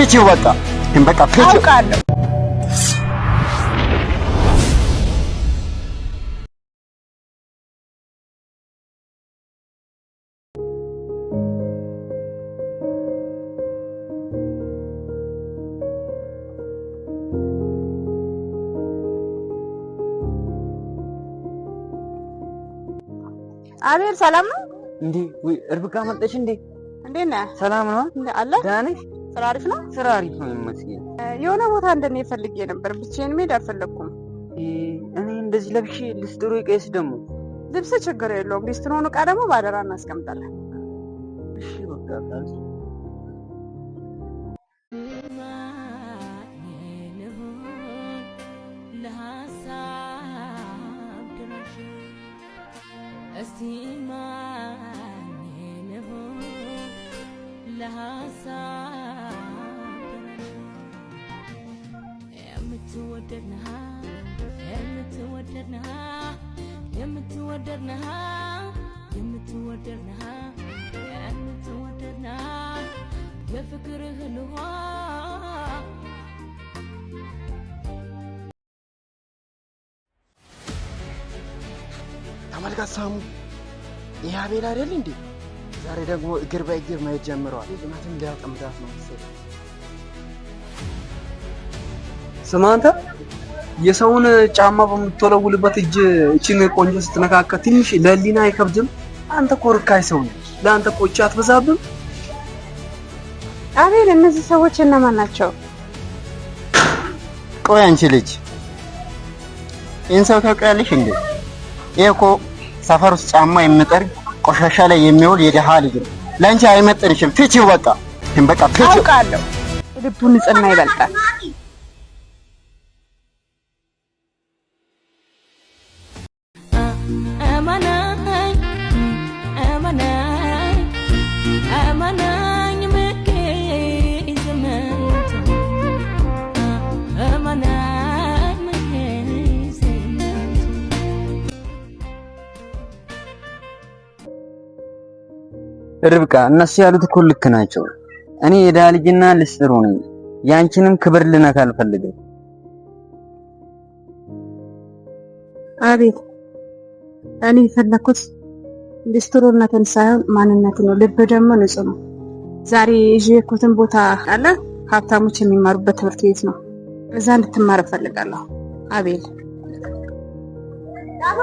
ፍቺው በቃ በቃ ፍቺው። አውቃለሁ። አቤል ሰላም ነው እንዴ? ወይ ርብቃ መጣች እንዴ? እንዴት ነህ? ሰላም ነው? እንደ አለ ደህና ነሽ? ስራ አሪፍ ነው? ስራ አሪፍ ነው ይመስገን። የሆነ ቦታ እንደኔ ፈልጌ ነበር። ብቻዬን መሄድ አልፈለግኩም። እኔ እንደዚህ ለብሼ ልስጥሮ ይቀይስ ደግሞ ልብስ ችግር የለውም። ሊስትሮን ዕቃ ደግሞ ባደራ እናስቀምጣለን። እሺ በቃ ተመልከት ሳሙ፣ ይህ አቤል አይደል እንዴ? ዛሬ ደግሞ እግር በእግር መሄድ ጀምረዋል። እውነትም ሊያጠምዳት ነው መሰለኝ። ስማ አንተ፣ የሰውን ጫማ በምትወለውልበት እጅ እቺን ቆንጆ ስትነካካ ትንሽ ለህሊና አይከብድም? አንተ እኮ ርካሽ ሰው ነህ። ለአንተ እኮ እቺ አትበዛብም? አቤል፣ እነዚህ ሰዎች እነማን ናቸው? ቆይ አንቺ ልጅ ይህን ሰው ታውቂያለሽ እንዴ? ይህ እኮ ሰፈር ውስጥ ጫማ የሚጠርግ ቆሻሻ ላይ የሚውል የድሃ ልጅ ነው። ለአንቺ አይመጥንሽም። ፍቺው በቃ በቃ ፍቺው። አውቃለሁ። የልቡ ንጽህና ይበልጣል። ርብቃ፣ እነሱ ያሉት እኮ ልክ ናቸው። እኔ የድሃ ልጅና ልስጥሮ ነኝ። ያንቺንም ክብር ልነካ አልፈልግም። አቤል፣ እኔ የፈለኩት ሊስትሮነትን ሳይሆን ማንነትን ነው። ልብ ደግሞ ንጹህ ነው። ዛሬ ይዤ የኩትን ቦታ አለ ሀብታሞች የሚማሩበት ትምህርት ቤት ነው። እዛ እንድትማር እፈልጋለሁ አቤል።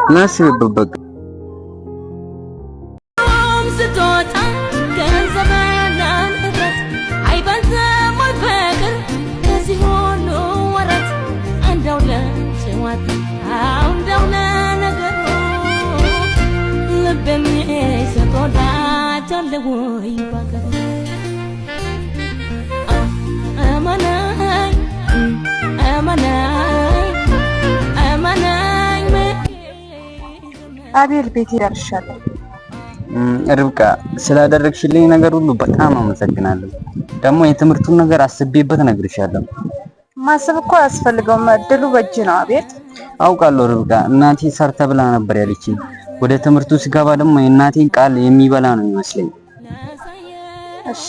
እናስብበት በቃ። ስትወጣ ገንዘብና ንብረት አይበልጥም ወይ ፍቅር ከዚህ ሁሉ ወረት? እንደው ለጭዋት እንደው ለነገሩ ልብ የሚሰጥ ወዳጅ አለ ወይ ባገሩ? እመነኝ እመነኝ እመነኝ። አቤል፣ ቤቴ ደርሻለሁ። ርብቃ፣ ስላደረግሽልኝ ነገር ሁሉ በጣም አመሰግናለሁ። ደግሞ የትምህርቱን ነገር አስቤበት እነግርሻለሁ። ማሰብ እኮ አያስፈልገውም። እድሉ በእጅ ነው አቤል። አውቃለሁ ርብቃ፣ እናቴ ሰርተ ብላ ነበር ያለችኝ። ወደ ትምህርቱ ስገባ ደግሞ የእናቴን ቃል የሚበላ ነው ይመስለኝ። እሺ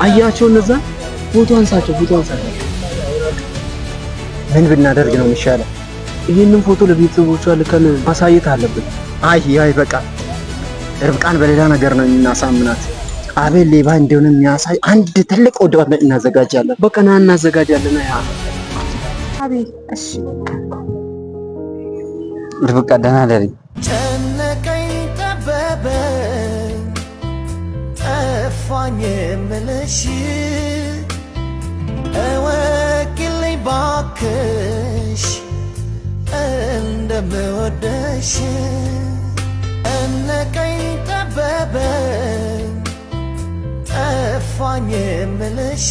አያቸው እነዛ፣ ፎቶ አንሳቸው፣ ፎቶ አንሳቸው። ምን ብናደርግ ነው የሚሻለው? ይህንን ፎቶ ለቤተሰቦቿ ልከን ማሳየት አለብን። አይ አይ በቃ ርብቃን በሌላ ነገር ነው የምናሳምናት። አቤል ሌባ እንደሆነ የሚያሳይ አንድ ትልቅ ኦዲዮ እናዘጋጃለን። በቃ ና እናዘጋጃለን። ያ አቤል፣ እሺ ርብቃ ደህና ደሪ። ጨነቀኝ ጠበበኝ ጠፋኝ የምልሽ እወቂልኝ ባክሽ እንደምወደሽ። ጨነቀኝ ጠበበኝ ጠፋኝ የምልሽ።